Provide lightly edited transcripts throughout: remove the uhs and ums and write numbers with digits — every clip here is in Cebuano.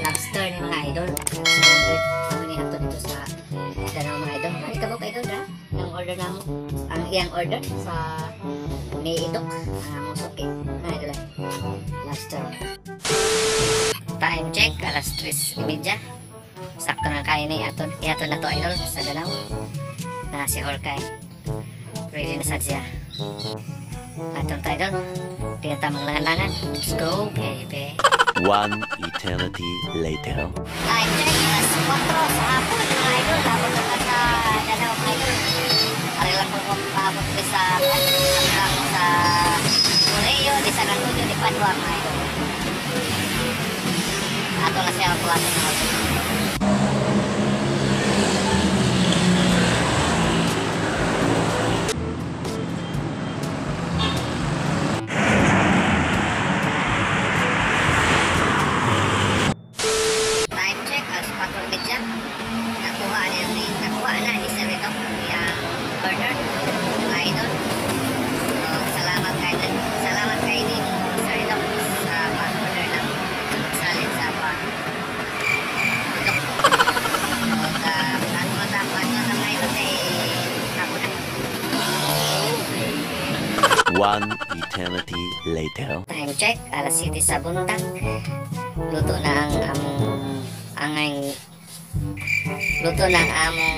Lobster ni mga idol. Amo ni ato dito sa Danao, mga idol. Ay kamo kay idol ra. Ang order namo. Ang iyang order sa ni Idok ang among suki. Mga idol ay. Lobster. Time check, alas 3:30. Sakto na kain ni aton. Ihatod na to, idol, sa Danao. Na si Horkay. Ready na sad siya. Aton ta, idol. Di na tamang langan-langan. Let's go, baby. One eternity later. Time check, alas 4 sa hapon, mga idol. Abot na sa Danao, mga idol. Ari lang po kung paabot ko sa hanggang sa Correo de San Antonio de Padua, mga idol. Ato na siya ang buhaton ng order. Time check, alas 4:30. Nakuha na ni Sir Rito yung order, mga idol. So, salamat kay ni Sir Rito sa pag-order ng salin sa pag ito. So, ano matapos na sa mga idol kay ako na. One eternity later. Time check, alas 7 sa buntag. Luto na ang among angay luto na ang among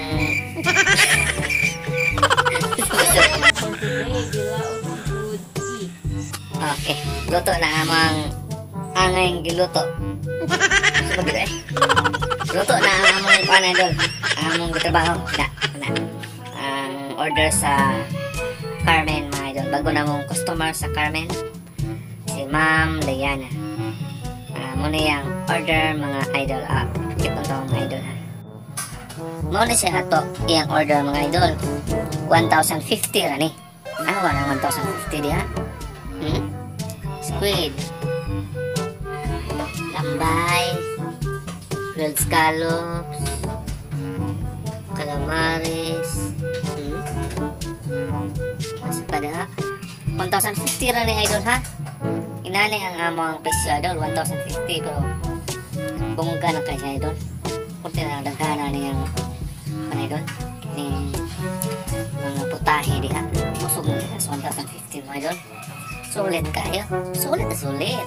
Okay, luto na amang angay giluto. Sabag eh. Luto na ang among kuan, idol. Ang among gitrabaho. Na, na. Ang order sa Carmen, mga idol. Bago na mong customer sa Carmen, si Ma'am Diana. Muna yung order, mga idol. Keep on to, mga idol ha. Muna siya ato iyang order, mga idol. 1,050 ra ni. Ano ba na 1,050 diha? Squid. Lambay. Grilled scallops. Calamares. Asa pa diha? 1,050 ra ni, idol ha. Inani ang among presyo, idol, 1,050, pero bongga na kay idol. Kunti na lang daghana niyang ano, idol, ni mga putahe diha. Busog na diha sa 1,050, mga idol. Sulit kayo. Sulit na sulit.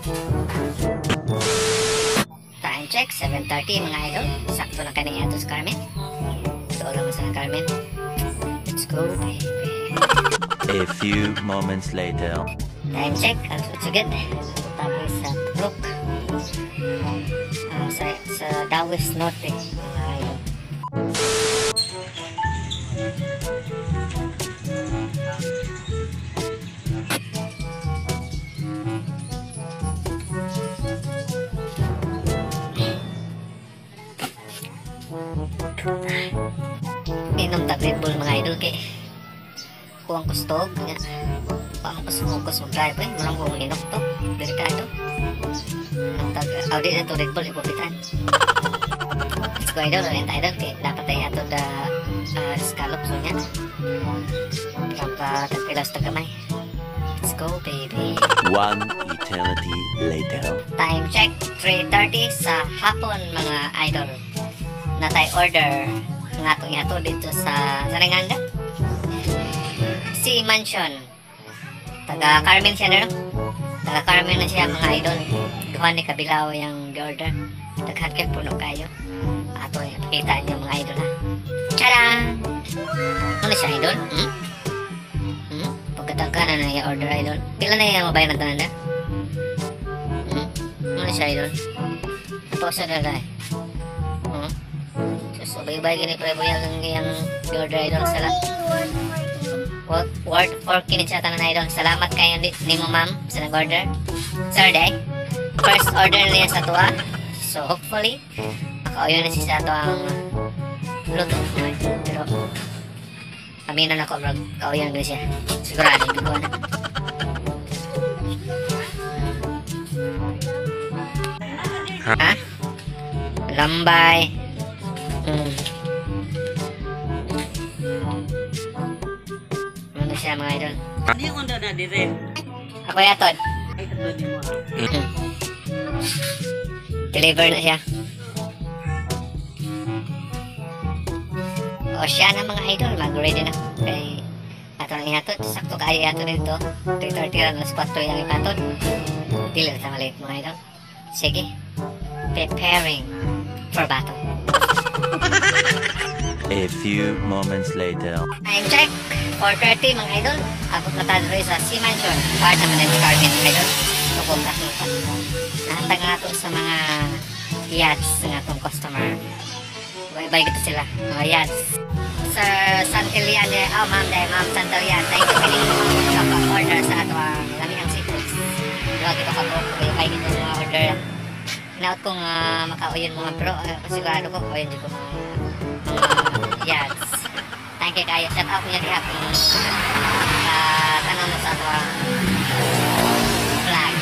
Time check, 7:30, mga idol. Sakto na kani ato sa Carmen. Doon lang sa Carmen. Let's go, baby. A few moments later. Time check, alas 8 agad. Tapos sa Brook. Sa Dawis Norte, mga idol. Inom ta Red Bull, mga idol, kay kuwang kustog nga. Kuwang kusog mag-drive eh. Murang kong inok to. Delikado. Ang tag, di na to Red Bull, ipupitan. Let's go, idol. Ayun tayo, idol. Kay dapat tayo ato da scallop so niya. Para tagpilas ta gamay. Let's go, baby. One eternity later. Time check, 3:30 sa hapon, mga idol. Natay order nga atong ihatod dito sa Saranganga. Si Mansion. Taga Carmen siya na, no? Taga Carmen na siya, mga idol. Duha ni kabilaw yung order. Daghan kay puno kayo. Ato kita niyo, mga idol ha. Tcharan! Ano siya, idol? Hmm? Hmm? Pagkatagka na na order, idol. Pila na yung mabayan ng tanan na? Hmm? Ano siya, idol? Pause na na. Hmm? So, ubay-ubay gini pre buyag ang iyang order, idol. Salamat. Word for kini sa tanan, idol. Salamat kayo nimo, ma'am, sa nag-order. Sir day. First order niya sa tuwa. So hopefully makauyon na siya sa ato ang luto. Pero aminon ako, murag kauyon na siya. Sigurado ko na. Ha? Lambay. Ano siya, mga idol? Hindi ko na dire. Ako yatod. Ay, ato ni mo. Deliver na siya. O siya na mga idol, mag-ready na. Kay ato nang ihatod, sakto kaayo ihatod dito. 3:30 ra, alas 4 yung ihatod. Dili na ta malate mga idol. Sige, preparing for battle. A few moments later. Time check, 4:30 mga idol. Abot na tayo diri sa Sea Mansion. Part naman ng Carmen mga idol. Tukog na ito. Nahatag na ito sa mga yachts ng atong customer. Bye-bye kita sila, mga yachts. Sir Santillan, oh, ma'am, dahil ma'am Santillan, thank you kayo sa pag-order sa ato ang lamiang seafoods. Duha kita ka po, bye-bye kita mga order. Hinaot ko nga makauyon mga bro, sigurado ko, kauyon dito mga yachts. Thank you kayo, shout out niya diha kung tanaw mo sa ato ang vlog.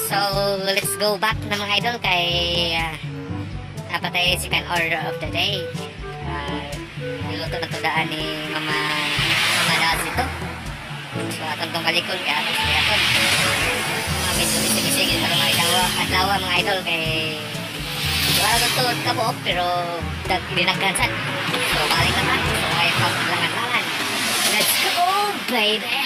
So, let's go back na mga idol kay napatay second order of the day. Niluto na to daan ni Mama Daz ito. So, atong tong kalikon kay atong siya aton. Mga medyo bisig-bisig sa mga adlaw mga idol kay wala to kabuok pero dinagkansan. So, balik na ta. So, ay paglangan-langan. Let's go, baby!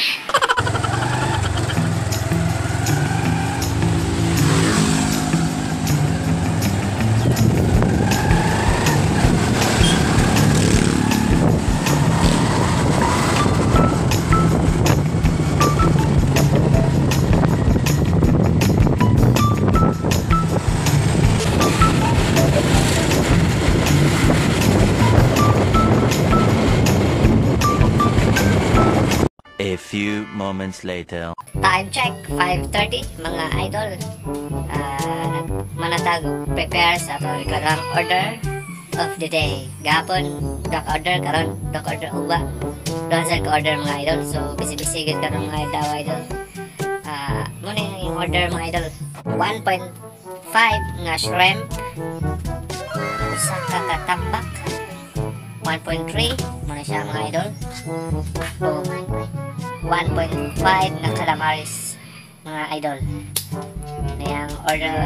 A few moments later. Time check, 5:30 mga idol. Manatag prepare sa atong ikalawang order of the day. Gahapon, duck order, karon duck order uba. Duha sa ka order mga idol. So busy-busy gid karon mga idol, idol. Muna yung order mga idol. 1.5 nga shrimp, usa ka katambak, 1.3 muna siya mga idol. So, 1.5 na calamaris mga idol. Yang order,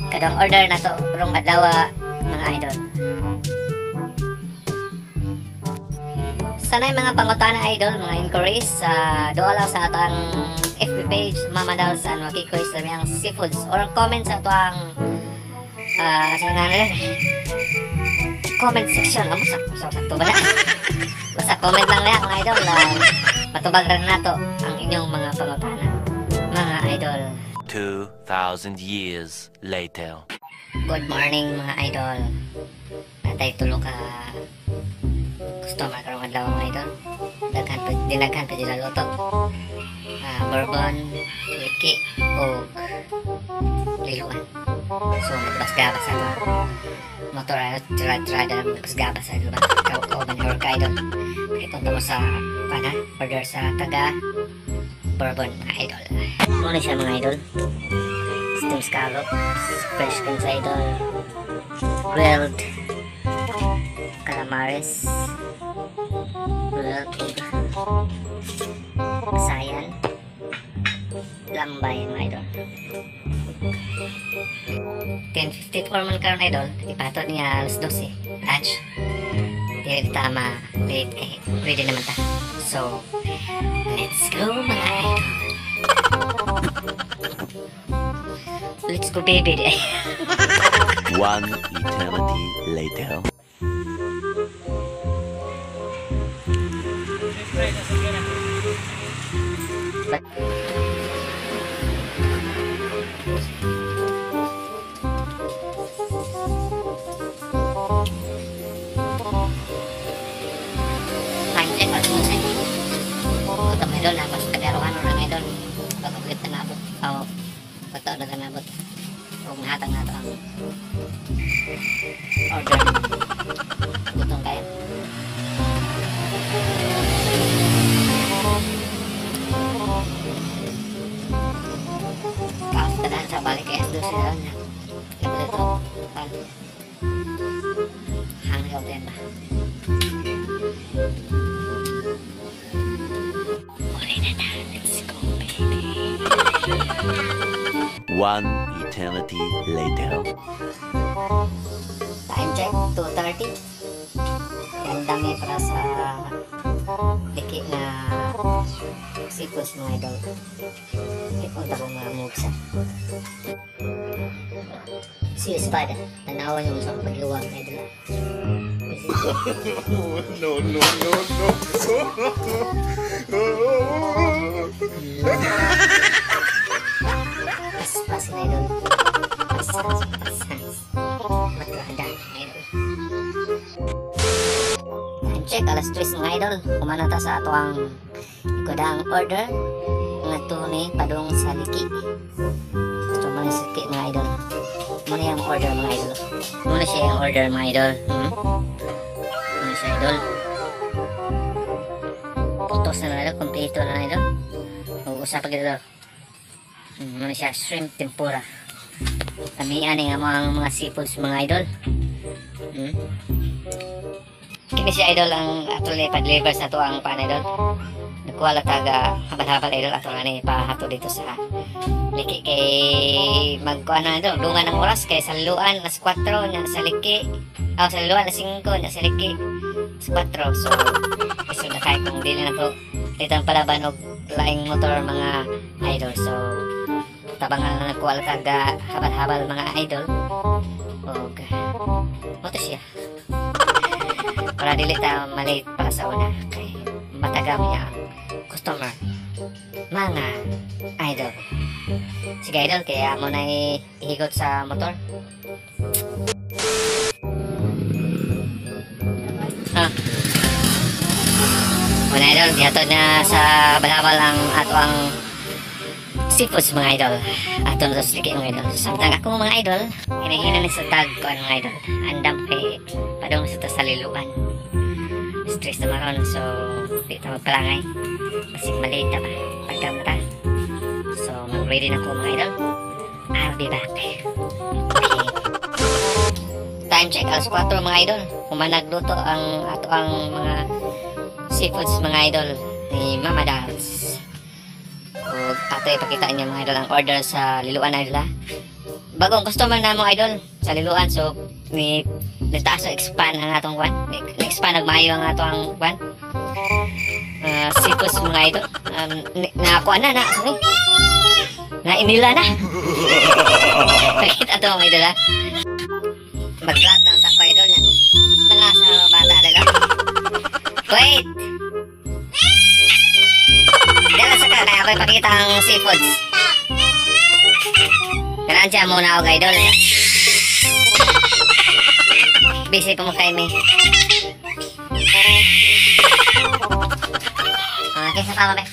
kadang order na to rong adlaw mga idol. Sanay mga pangutana idol, mga inquiries, doa lang sa atong FB page Mama Dals and Makikoy sa mga seafoods or comment sa atong sa nga comment section. Amo sa sakto ba na? Basta comment lang na mga idol. Matubag rin nato ang inyong mga pangutana mga idol. 2,000 years later. Good morning mga idol. Natay tulo ka customer karong adlaw mga idol. Daghan pa, dinaghan pa sila luto. Bourbon, liki og liluan. So magbasgabas ato motor ayo, try na magbasgabas idol ba. Kauban or ka idol. Ipunta mo sa pana order sa taga Bourbon mga idol. Muna siya mga idol. Steam scallops, fresh cream sa idol, grilled calamares, grilled sayan, lambay mga idol. 10:54 man karon idol, ipatod niya alas 12 lunch. Dili tama late kay ready naman ta. So let's go mga idol. Let's go baby. One eternity later. Time check, alas 12. Gutom idol, napas kadaruhan orang idol. Pagkabit na nabot. O, pagtaon na nabot. O, nahatag na ito ang order. Gutom kayo. Kaon sa balik kay alas 12 na lang. Dapat ito, pan. Hang na kaunti ba? Uli na na. Let's go, baby. One eternity later. Time check, 2:30. Ang dami para sa liki na seafoods, mga idol. Punta ko mga mugsa. Si Espada, tanawan yung sa pagluwag, idol. No, no, no, no. Paspas na, idol. Pasas, pasas. Matrada, idol. Time check, alas 3, mga idol. Kumana ta sa ato ang ikudang order. Nga tuni padung sa liki. Gusto mo na sa liki, mga idol. Muna yung order, mga idol. Muna siya yung order, mga idol. Muna siya, idol. Putos na, idol. Kompleto na, idol. Mag-usap pa idol. Muna siya shrimp tempura. Tamian nga mga mga seafoods, mga idol. Kini siya, idol, ang actually pa-deliver sa ato ang pan, idol. Nagkuha lang taga habal-habal, idol, ato nga ni pahato dito sa liki kay magkuha na, idol. Dungan ng oras kay sa liluan alas 4 nya sa liki. Ah, sa liluan alas 5 nya sa liki alas 4. So iso na kay kung dili na to dito ang palaban og laing motor, mga idol. So tabangan na nagkuha lang taga habal-habal, mga idol. Og moto siya. Para dili ta malate para sa una kay matagam niya ang customer, mga idol. Sige, idol, kaya mo na ihigot sa motor. Ha? Muna, idol, gihatod na sa balabal ang ato ang seafoods, mga idol. Ato na sa liki, mga idol. Samtang ako, mga idol, hinahina ni sa tag ko, mga idol. Andam kay padong sa to sa liluan. Stress na maron, so di ta magpalangay. Kasi malate ta ba? Pagkamata. So mag-ready na ko, mga idol. I'll be back. Okay. Time check, alas 4, mga idol. Kumanagluto ang ato ang mga seafoods, mga idol, ni Mama Dals. O ato ipakita niya, mga idol, ang order sa liluan, idol ha. Bagong customer na mga idol sa liluan, so ni nagtaas na expand ang atong kwan. Na-expand nagmaayo ang atong kwan. Seafoods, mga idol. Nakakuha na na, sorry. Nainila na. Pakita ato, mga idol ha. Mag-vlog na ang tako, idol na. Mga sa mga bata, idol. Wait! Dala sa ka, kaya ako ipakita ang seafoods. Karaan siya muna ako, idol. Busy pa mo kay me. Okay, sa tama, be.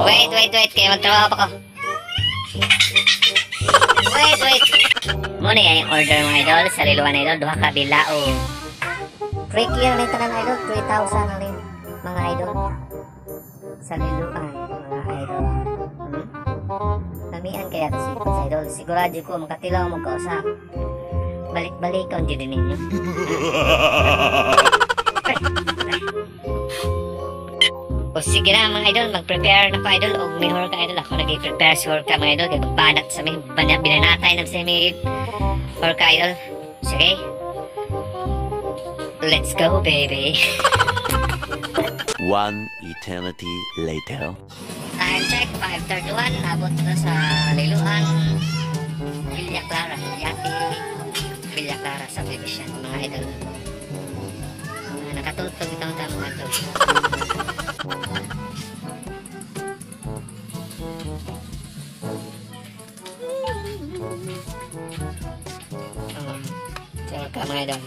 Wait, wait, wait. Kaya magtrabaho pa ko. Wait, wait. Muna yung order, mga idol. Sa liluan, idol. Duha ka bilao. 3 kilo na yung tanan, idol. 3,000 na rin, mga idol. Sa liluan, mga idol. Lamian kaya ito seafoods, idol. Sigurado ko makatilaw mo kausap. Balik-balik ang dyan ninyo. O sige na, mga idol, mag-prepare na ko, idol. O may horka, idol. Ako nag-prepare si horka, mga idol. Kaya magbanat sa may binanatay na sa may horka, idol. Sige. Let's go, baby. One eternity later. Time check, 5:31. Abot na sa liluan. Villa Clara. Yati. Villa Clara subdivision, mga idol. Nakatulog itong tama, mga idol. Ka, mga idol.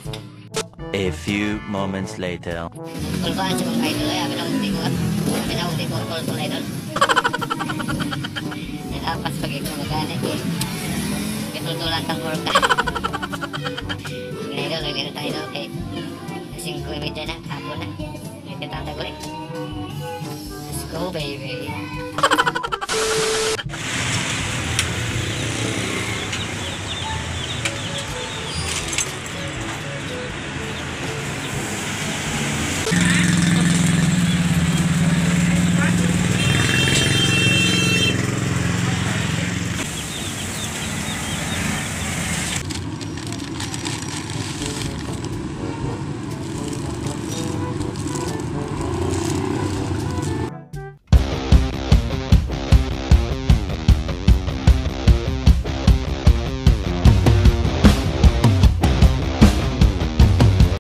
A few moments later. Kulbaan siya, mga idol. Ay, amin ako hindi ko. Amin ako hindi ko kulbaan, idol. Nalapas pag ikaw mag-anak eh. Kitultulan kang worka. Mga idol, hindi na tayo, idol. Kay 5:30 na, hapon na. May tatag ulit. Let's go, baby.